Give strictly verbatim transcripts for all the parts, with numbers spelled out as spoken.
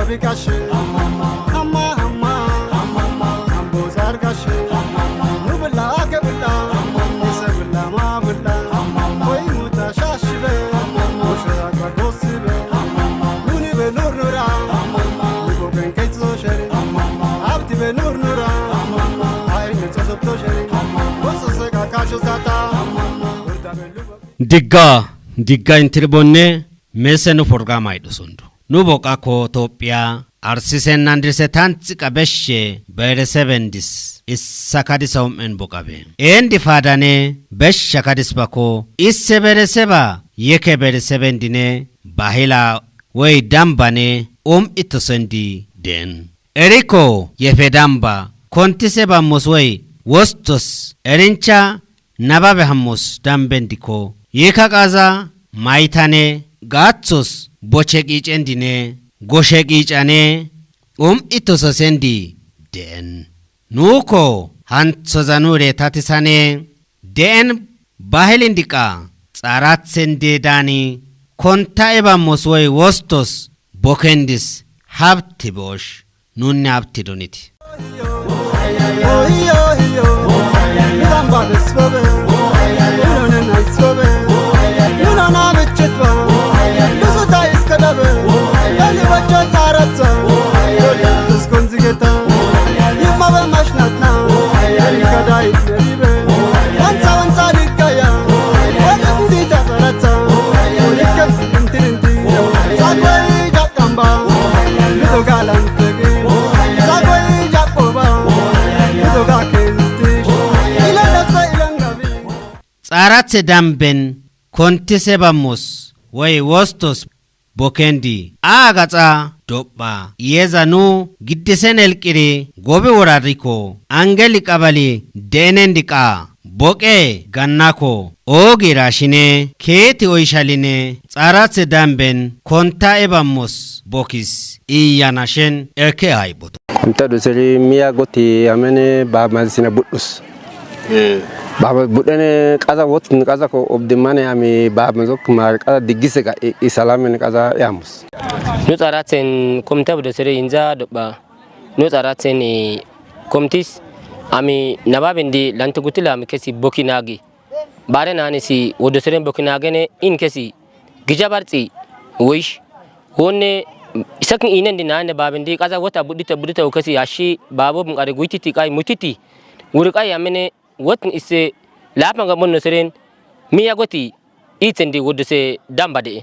Bikashe, amma, amma, amma, ambo zargashe, nu billa ake billa, ise billa ma billa, koy muta shashibe, musha akwa dosibe, nuni be nur nura, nu bogen keitzo sheri, abti be nur nura, ay ne tozopto sheri, boso se ka kasho sata, urta be lubo. Digga, digga intirbonne, mese nu porgama ido sondu. Nu boqako Tophiya, arsisen nandirse tantsiqa beshe beresebendis, issa kadisa um'en boqabe. Endi fadane besha kadis bako, isse bereseba, yeke beresebendine, bahila, wey dambane, um itosendi den. Eriko, yefe damba, kontise bamos wey, wostos, erincha, nababe hammos dambendikko, yeka qaza maytane gaaththos boche qiicendine goshe qiicane um itososendi de'en. Nuuko hanthoza nuure tatisane de'en bahilindiqa xaarathende daani konta ebammos woy wostos bokendis habti boosh nunne habti doniti. Xaaratse dambben konttise bammus woy wostos bokendi aa gaxa dopha iyeza nu giddisen elqiri gobi worariko angeli qabali de'enen diqa boqe gannako oogira shine keeti oyshaline xaaratse dambben kontta ebammus bokis iyana shen eke hayboto. Kontta doseri miya goti amene ba mazisina budhus. Baba budene qaza wotin qaza ko obdimane ami baba zok mar qaza digise ga isalamen qaza yamus. Nu xaraten komta budosere inza dopha. Nu xaraten komtis ami nababendi lante gutila mi kesi boki nagi. Bare nani si wodoseren boki nagene in kesi gija barxi woish. Wonne isakin inen di nane babendi qaza wota budita budita ukesi ashi babo bun qare guititi qai mutiti. Wuri qai amene wotin isse lapan ga bonno seren miya goti itsendi wodose damba de'e.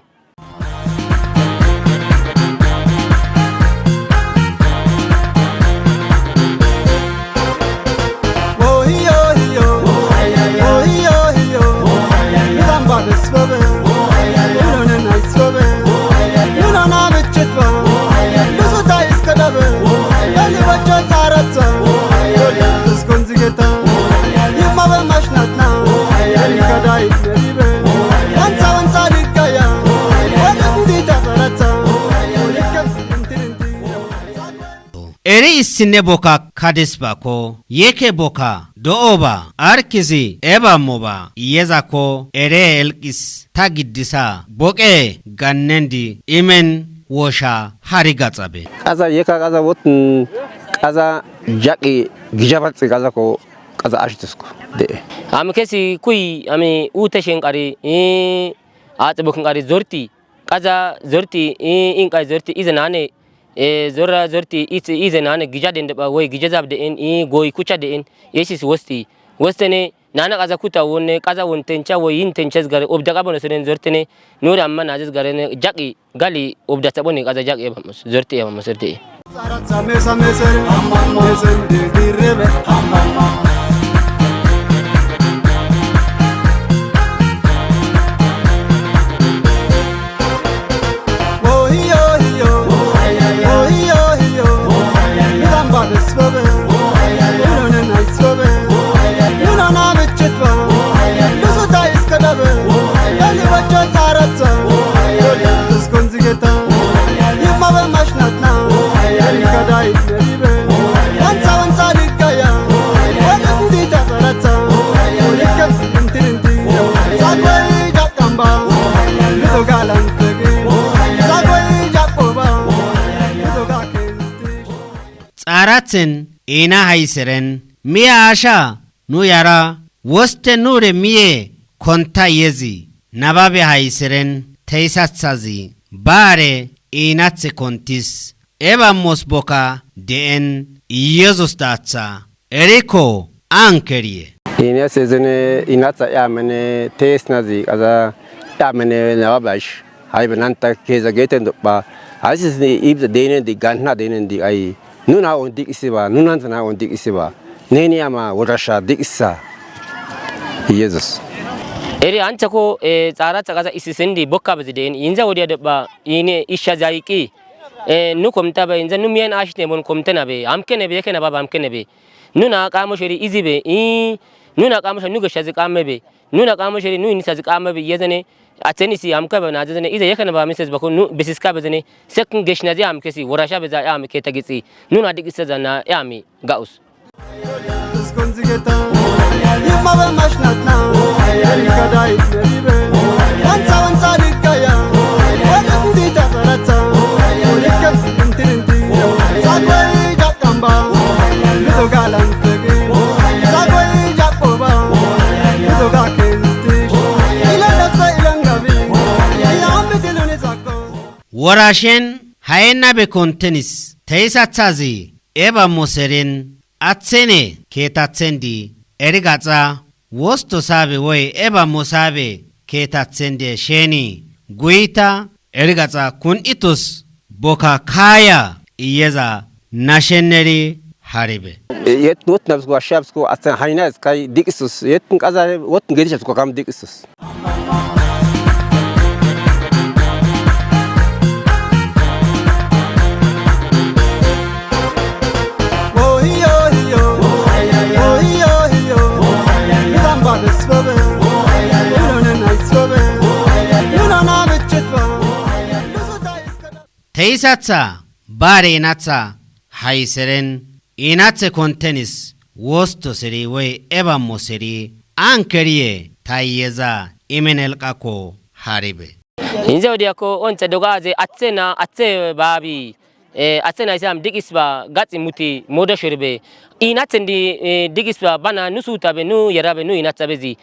Eri issinne boka kadisbako, yeke boka do'oba, arkisi ebammoba, iyezako ere elqis ta giddisa boqe gannendi imen wosha hari gaxabe. Qaza yeka qaza wotin qaza jaqi gijabatsi qaza ko qaza ashitusko de. Ami kesi kui ami ute shen qari, eh, atse bokin qari zorti, qaza zorti, eh, in qai zorti ize nane, eh, zora zorti ize, ize nane gija dende ba woi gija zab de en, eh, goi kucha de en, yesis wosti, wostene nana qaza kuta wonne qaza wontencha woi yintenchas gare obda qabono seren zortene nure amma nazes gare ne jaqi gali obda tabone qaza jaqi ebamos, zorti ebamos zorti. Xaaratzen iina hayiseren miya aasha nu yara wostte nuure miye kontta yezi nababe hayiseren teyisatsazi baare iinatse konttis. Eba mos boka de'en Yesus daatsa erikko an keriye. Iiniyas ezene iinatsa yaamene teesnazi qaza yaamene nababash haybe nanta keeza geeten doppa. Haysis ni ibza deenen di ganna deenen di ay nuna on diqisiba nunan zana on diqisiba neni ama worasha diqisa. Yesus. Eri anchako xaaratsa qaza isisindi bokka bezi de'en inza wodiya doppa iine ishsha zayqi. Nu komtabe inza nu miyan ashte mon komtenabe amkenebe yekenaba amkenebe. Nuna qamo sheri izibe i nuna qamo sheri nu geshazi qamebe. Nuna qamo sheri nu inisa zi qamebe yezene. Ateni si amkabe na zezene ize yekana ba mises bako nu bisiska bezene. Sekin geshna zi amkesi worasha beza ya amke tagitsi. Nuna digisa zana ya mi gaus. Skonzigeta. Yimmabe mashnatna. Erika dai meribe. Wansa wansa likaya. Wala ndi tazaratsa. Erika intirinti. Sakwe jakamba. Ludo galantegi. Sakwe jakoba. Ludo gakenti. Ila dasa ilangabi. Ila ambi tiluni sako. Worashen hayenna be kontenis. Teyisatsazi eba moserin atsene keetatsendi erigatsa wosto saabe woy eba mosaabe keetatsende sheni guyta erigatsa kun itus boka kaya iyeza nashenneri haribe. Yet not nabsko ashabsko atsen hayna skai dikisus yet kaza wot gedishabsko kam dikisus. Teyisatsa bare inatsa hayiseren inatse kontenis wosto seri woy ebammo seri ankeriye tayyeza imenelqakko haribe. Inze odiyakko once dogaze atsena atse baabi. Atse naysam digisba gatsi muti modo shirbe. Inatsendi digisba bana nu sutabe nu yarabe nu inatsabezi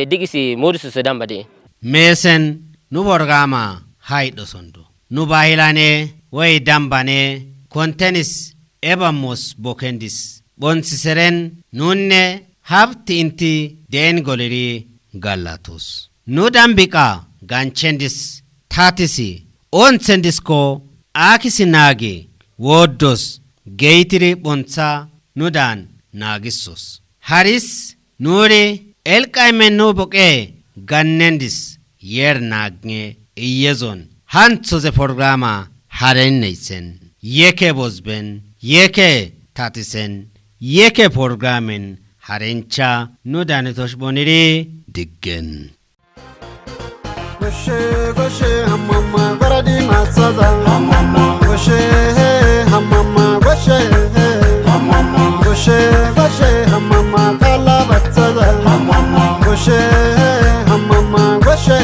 digisi modu susedambade. Meesen nu borgama haydo sondo. Nu bahilane woy dambane kontenis ebammos bokendis. Bonsi seren nunne habti inti den goliri gallatus. Nu dambiqa ganchendis tatisi ontsendisko akisi naagi woddos geytiri bontha nu dan naagisos. Haris nuri elqaymen nu boqe gannendis yer naagne iyezon hanthoze programa harenneysen yeke bozben yeke tatisen yeke programen harencha nu danetosh boniri diggen. Goshe goshe hamama baradi masaza hamama goshe hamama goshe hamama goshe goshe hamama kala batsaza hamama goshe hamama goshe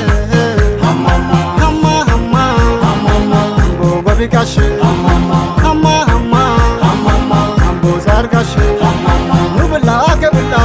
hamama hamma hamma hamama go babikashe hamama hamma hamma hamama go zargashe hamama nubla akabla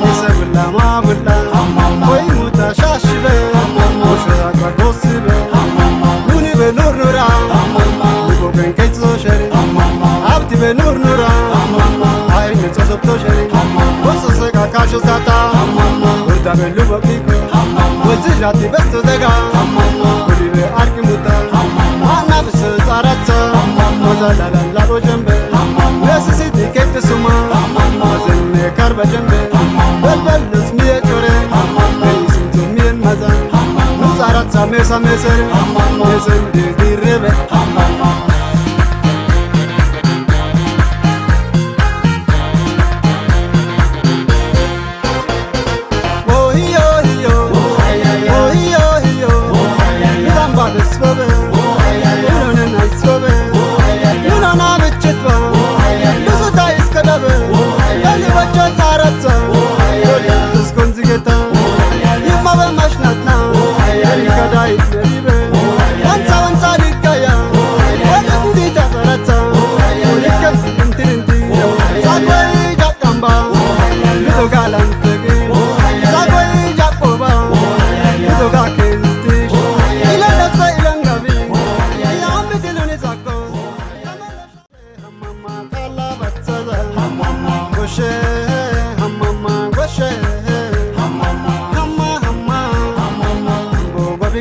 isa bla ma bla hamama koy muta shashibe hamama shura ka dosibe hamama nuni be nur nura hamama nugo ben ketso shere hamama abti be nur nura hamama ay ne tsoso to shere hamama oso se ka kasho sata hamama uta be lugo kiko hamama ozi jati besto zega hamama uri be arki muta hamama ana be se zaratsa hamama oza la la la bo jembe hamama wesi si dikete suma hamama zenne karba jembe hamama bel bel lus miye chore hamama isim tu miyen maza hamama zaratsa mesa mesere hamama mesen de direbe hamama.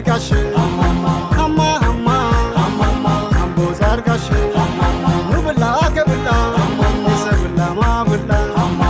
Gashi, amma, amma, amma, ambo zar gashi, nu billa ake billa, ise billa ma billa.